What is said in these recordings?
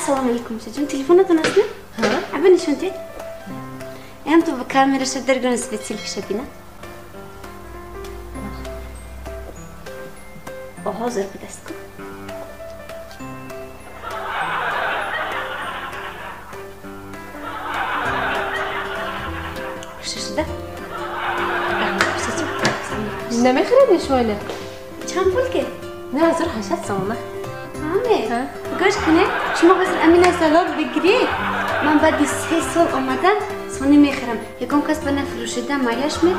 Ассалому алайкум, шаҷон. Телефонатон аст, не? Ҳа. Аба нишон диҳед. Эм ту ба камераша даргона свет селфиша бина. Ҳозир будаст ку. Хуша шуда? Намехӯред шумо ина? Чанд пул ке? 9800 сомона. Ҳаме? Гӯш кунед, шумо ҳозир амина залог бигиред. Ман баъди 3 сол омадам, сони мехӯрам. Ягон кас ба нафурӯшида майлаш ме?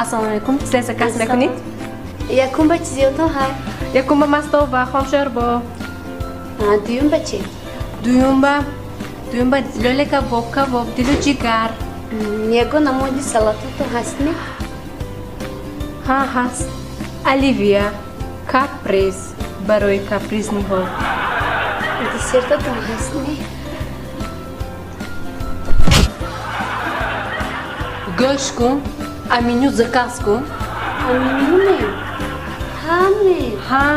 Ассалому алайкум. Се заказ мекунед? Якум ба чизиётон ҳай? Якум ба мастова, хомшорбо. Дуюм ба чи? Дуюм ба лёле кабоб, кабоб, дилу ҷигар. Ягон намуди салатотон ҳаст ми? Ҳа, ҳаст. Оливия, каприз барои капризниҳо. Десертотон ҳаст ми? Гӯш кун, аменю заказ кун. Аменю ме? Ҳаме? Ҳа.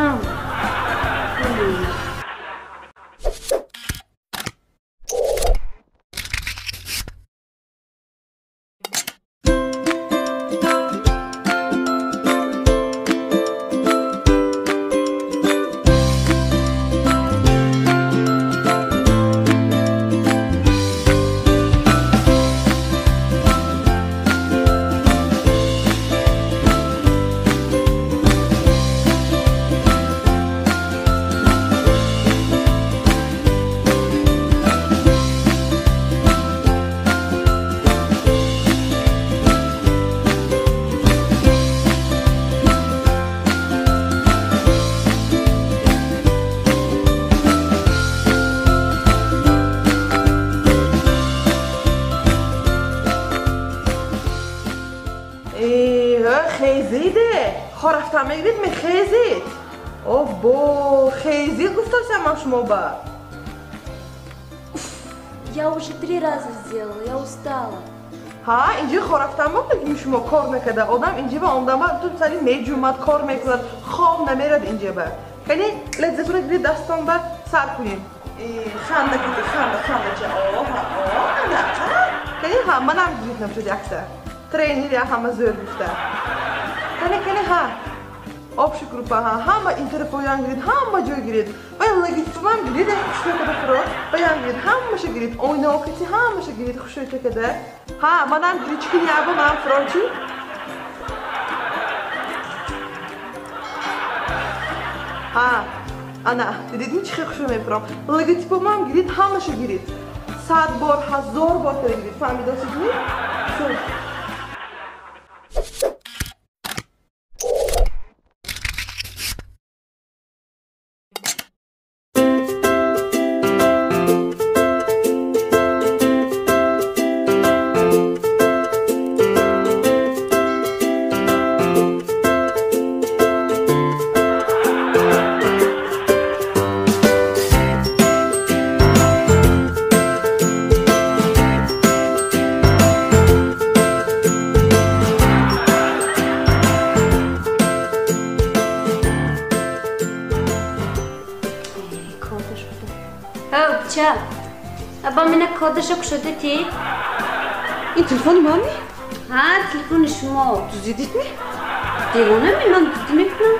Хезиде, хорафта мегирид, мехезид. Обо, хезид гуфтасам ман шумо ба. Я уже 3 раза сделала, я устала. Ҳа, инҷи хорафта мокунед ки шумо кор накарда. Одам инҷи ба омдама ту сари меҷумад, кор мекунад, хоб намерад инҷи ба. Кани лаззатура гирид дастон ба сар кунем. Ханда кунед, ханда, ханда ча. О, ҳа, о, ана, ҳа. Кани ҳа, манам гирид намшуд якта. Тренер я ҳама зӯр гуфта. Кане, кане, ҳа. Об шукрупа, ҳа. Ҳама интерфоян гирид, ҳама ҷой гирид. Ва логотипам гирид, хушрӯй када фуро. Баян гирид, ҳамаша гирид. Ойнаокати ҳамаша гирид, хушрӯй када. Ҳа, манам гирид, чӣ кини аба, манам фурон чӣ? Ҳа, ана, дидидми чӣ хел хушрӯй мефуром. Логотипамам гирид, ҳамаша гирид. 100 бор, 1000 бор када гирид. Фаҳмидосидми? Всё. Аба мина кодаша кушода ти? Ин телефони ман ми? Ҳа, телефони шумо. Дуздидид ми? Девона ми, ман дуздӣ мекунам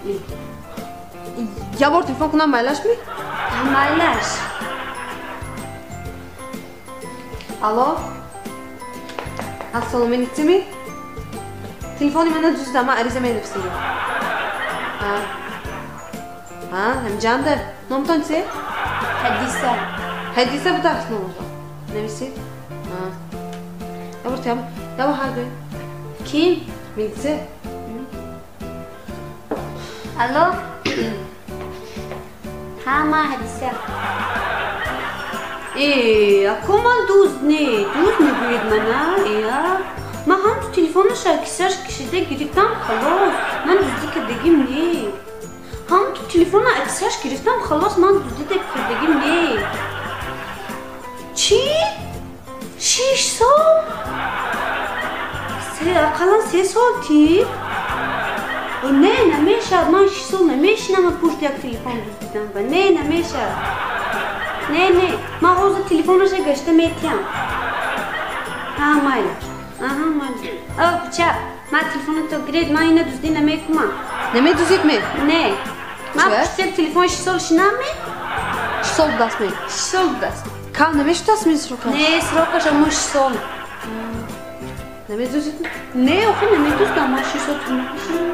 ми? Я бор телефон кунам майлаш ми? Ҳа, майлаш. Алло? Ассалому алайкум ми? Телефони мана дуздида, ман ариза менависам. Ҳа. Ҳа, ҳамҷанда. Номтон чи? Ҳадиса. Ҳадиса будаст номатон. Нависед? Ҳа. Ябор тям. Ябор ҳа гӯй. Ким? Милиция. Алло? Ҳа, ман Ҳадиса. Э, ако ман дузд не, дузд мегӯед мана? Э, ман ҳам ту телефонаша кисаш кишида гирифтам, халос. Ман дуздӣ кардагим не. Ҳам ту телефона аксаш гирифтам, халос ман дуздида кардагим не. Чӣ? 6 сол? Ақаллан 3 сол ти? Не, намешавад, ман 6 сол намешинам пушти як телефон дуздидам ва не, намешавад. Не, не, ман ҳозир телефонаша гашта метиҳам. Ҳа, майли. Аҳа, майли. О, пича, ман телефонато гиред, ман ина дуздӣ намекунам. Намедуздид ме? Не. Ман пушти як телефон 6 сол шинам ме? 6 сол будааст ме? 6 сол будааст. Кам намешудааст ме срокаш? Не, срокаш амо 6 сол. Намедуздид? Не, охи намедуздам, ман 6 сол тӯл мекашам.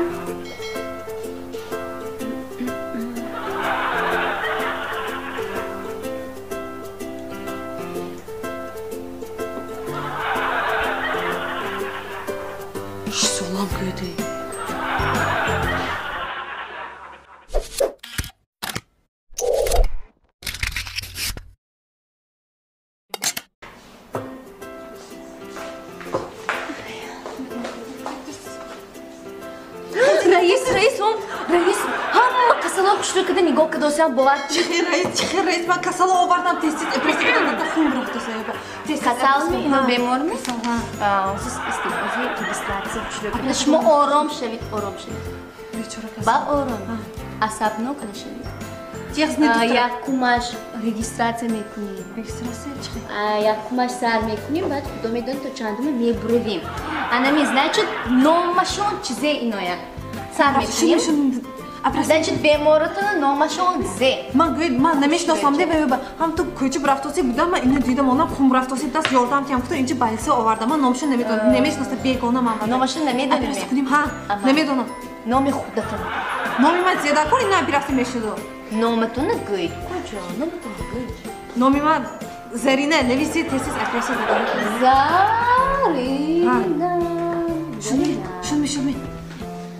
Чихе раис, ман касало овардам, тестит, эпресикада хун рафта саёба. Касалми, ино беморми? Шумо ором шавед, ором шавед. Ба ором. Асабнок нашавед. Якумаш регистрация мекунем. Якумаш сар мекунем, баъд худо медонад то чандума мебуравем. Анами, значит, номашон чизе иноя. Сар мекунем. Значит, беморотона номашон зе. Ман гӯед, ман намешиносам, де веба. Ҳам ту кӯча бурафтоси будам, ман ино дидам, онам хун бурафтоси даст ёрдам тиям, гуфтам инҷа балиса овардам, ман номашон намедонам, намешиноса бегона ман. Номашон намедонем. Операция кунем, ҳа, намедонам. Номи худатон. Номи ман зедакор ина операция мешуду. Номатона гӯед. Куҷо? Номатона гӯед. Номи ман Зарина, нависи тез-тез операция дорам. Зарина. Шуми, шуми, шуми.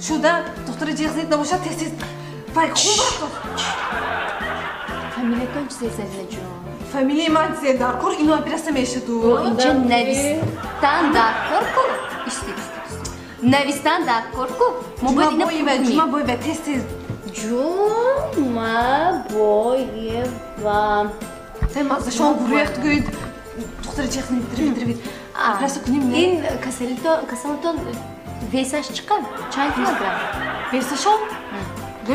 Шуда, духтари ҷиғ зид набошад, тез-тез. Вай, хун рафт. Фамилиятон чизе, Зарина ҷон? Фамилияи ман чизе даркор, ино операция мешуду. Инҷа навистан даркор ку? Истед, истед, истед. Навистан даркор ку? Мо бояд ина пур кунем. Ҷумабоева, тез-тез. Ҷумабоева. Мазашон гурехт гӯед. Духтари ҷиғ зид, дривид, дривид. Операция кунем, не? Ин касалитон весаш чӣ қадр? Чанд килограмм? Весашон?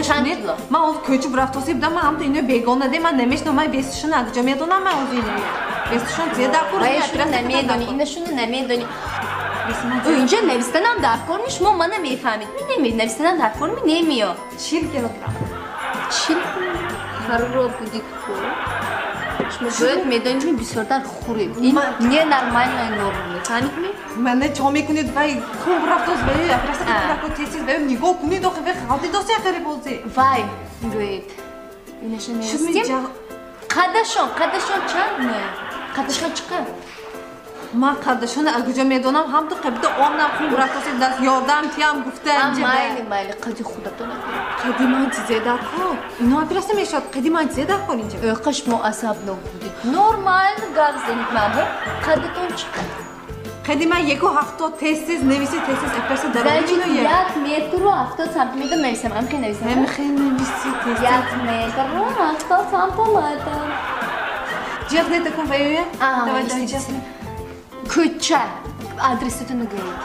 Чанд кило? Ман он кӯча бурафтоси будам, ман ҳамто ино бегона де, ман намешинам, ман весашон аз куҷо медонам, ман ози ино. Весашон зе даркор, Вайшуно намедонӣ, инашуно намедонӣ. Инҷа навистанам даркор ни, шумо мана мефаҳмед. Ми неми, навистанам даркор ми немиё. 40 килограмм. 40 хароб будид ку. Шумо бояд медонед, ми бисёртар хӯред. Ин ненормальная норма, мефаҳмед ми? Мана чо мекунед, вай хун рафтоз, вай операция кунед, тез-тез, вай нигоҳ кунед, охи вай ғалти доси ахири бози. Вай, гӯед. Инаша навистем. Қадашон, қадашон чанд ме? Қадашон чӣ қадр? Ман қадашона аз куҷо медонам, ҳам ту қабида омнам хун рафтоси даст ёрдам тиям гуфта инҷа. Майли, майли, қади худатон агӯед. Қади ман чизе даркор? Ино операция мешавад, қади ман чизе даркор инҷа? Ӯ шумо асабнок будед. Нормально гап занед ман. Қадатон чӣ қадр? Қади ман 1,70, тез-тез нависи, тез-тез операция дарони Значит, ино як. 1 метру 70 сантиметр нависам. Амхе нависам? Амхе нависи, тез-тез. 1 метру 70 сантиметр. Ҷиғ не такун вайоя? Давай, давай, ҷиғ. Кӯча. Адресатонро гӯед.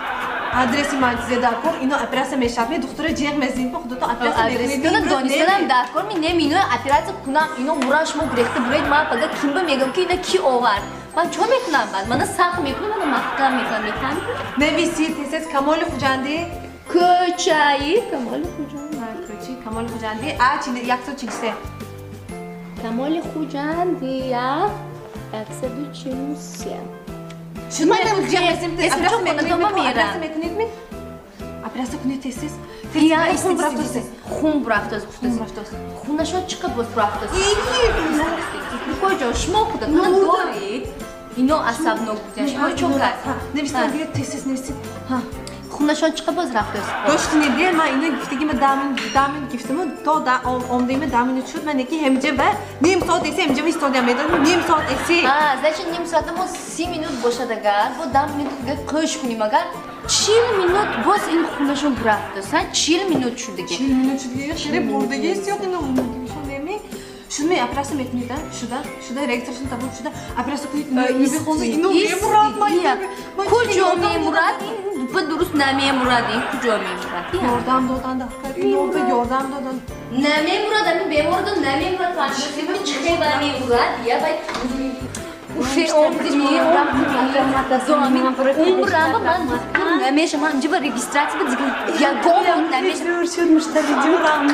Адреси ман чизе даркор, ино операция мешавад. Ме духтура ҷиғ мезанед, мо худатон операция мекунед. Адресатонро донистанам даркор ми неми, ино операция кунам, ино муран шумо гурехта буред, ман пага кимба мегӯям ки ина ки овард. Ман чо мекунам баъд? Мана сахт мекунам, мана маҳкам мекунам, мефаҳмед? Нависи, тез-тез Камоли Хуҷандӣ. Кӯчаи Камоли Хуҷандӣ. Кӯчаи Камоли Хуҷандӣ, а 143. Камоли Хуҷандӣ, а 143. Шумо операция мекунед ми? Операция кунед тез-тез. Хун бурафтоз. Хун бурафтоз. Хун бурафтоз. Хунашон чӣ қадр боз бурафтоз? Куҷо шумо худатон доред? Ино асабнок буданд. Шумо чо кард? Нависед, гиред тез-тез нависед. Хунашон чиқа боз рафтааст. Гӯш кунед, ман ина гуфтагима 10 минут гуфтаму то омдагима 10 минут шуд. Ман неки ҳамҷа ба ним соат эси ҳамҷа истодиам, медонӣ, ним соат эси. А, значит, ним соата мо 30 минут бошад, агар бо 10 минут дига қӯш кунем, агар 40 минут боз ин хунашон бурафтааст, ҳа, 40 минут шудаги. 40 минут шудаги, хеле бурдагист ё ино мурдагишон неми? Шудми, операция мекунед, а? Шуда, шуда, регистрашон тамом шуда, операция кунед, мехонда ино мемурад, ман Куҷо мемурад? Ин дупа дуруст намемурад, ин куҷо мемурад? Ёрдам додан дар ино ба ёрдам додан. Намемурад, ами бемордо намемурад, фаҳмидӣ, чӣ мемурад? Я бай уфе омдими, умрама ман духтур намешам, ман инҷа ба регистрация ба дига ягон намешам.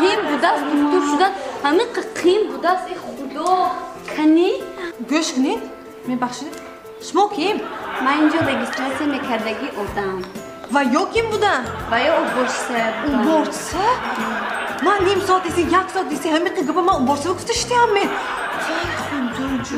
Қиин будааст духтур шудан, ҳамин қиин будааст, э худо. Кани? Гӯш кунед, мебахшед, шумо ким? Ман инҷо регистрация мекардагӣ одам. Ва ё ким буданд? Ва ё уборщица. Уборщица? Ман ним соат эси, як соат эси ҳамин гапа ман уборщица гуфта шудиам мен.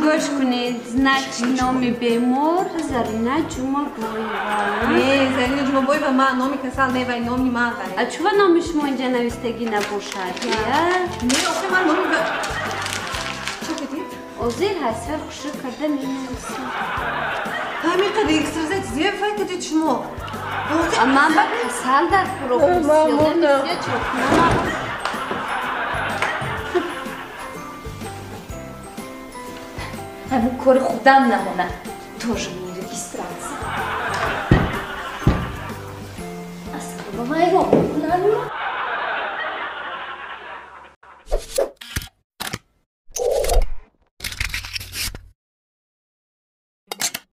Гӯш кунед, значит, номи бемор Зарина Ҷумабоева. Не, Зарина Ҷумабоева ман номи касал не, вай номи ман вай. А чува номи шумо инҷа навистагӣ набошад, я? Не, охи ман номи чо кардӣ? Озир ҳасфар хушрӯ карда менависам. Ҳамин қадар регистрация зеб фай кардед шумо. А ман ба касал дар фурӯхт. Ҳамин кори худам намонад, тоже мне регистрация. Асло вайрон мекунам.